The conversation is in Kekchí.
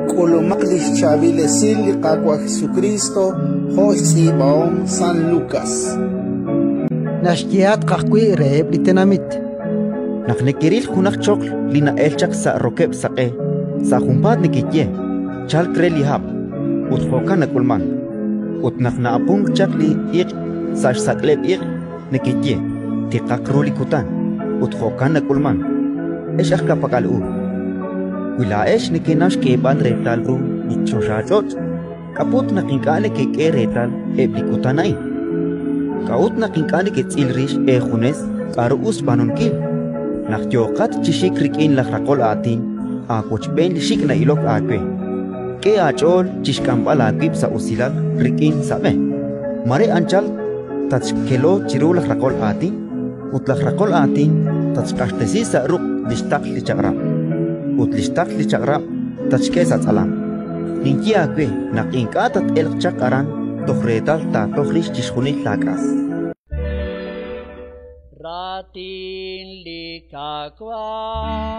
K'ulumaq li xChaab'il Esil li Qaawa' Jesukriist jo' xtz'iib'ahom San Lukas. Naxyehatq ajwi' reheb' li tenamit: Naq nekeril junaq choql li na'elk chaq sa' rokeb'l saq'e, sa' junpaat nekeye: «Chalk re li hab'», ut jo'kan nak'ulmank. Ut naq na'apunk chaq li iq' sa' xsak'leb' iq', nekeye: «Tiqaq ru li kutan», ut jo'kan nak'ulmank. Ex aj ka'pak'al u, wi laa'ex nekenaw xk'eeb'al reetal ru li choxach'och', k'a' put naq ink'a' nekek'e reetal eb' li kutan a'in? K'a'ut naq ink'a' neketz'il rix eejunes k'aru us xb'aanunkil? Naq yooqat chi xik rik'in laj raqol aatin aawochb'een li xik' na'ilok aawe, k'e aach'ool chi xk'amb'al aawib' sa' usilal rik'in sa' b'e. Mare anchal tatxkelo chiru laj raqol aatin, ut laj raqol aatin tatxq'axtesi sa' ruq' li xtaql li chaq'rab', ut li xtaql li chaq'rab' tatxk'e sa' tz'alam. Ninye aawe naq ink'a' tat-elq chaq aran toj reetal taatoj rix chixjunil laak'as. Raatin li Qaawa'.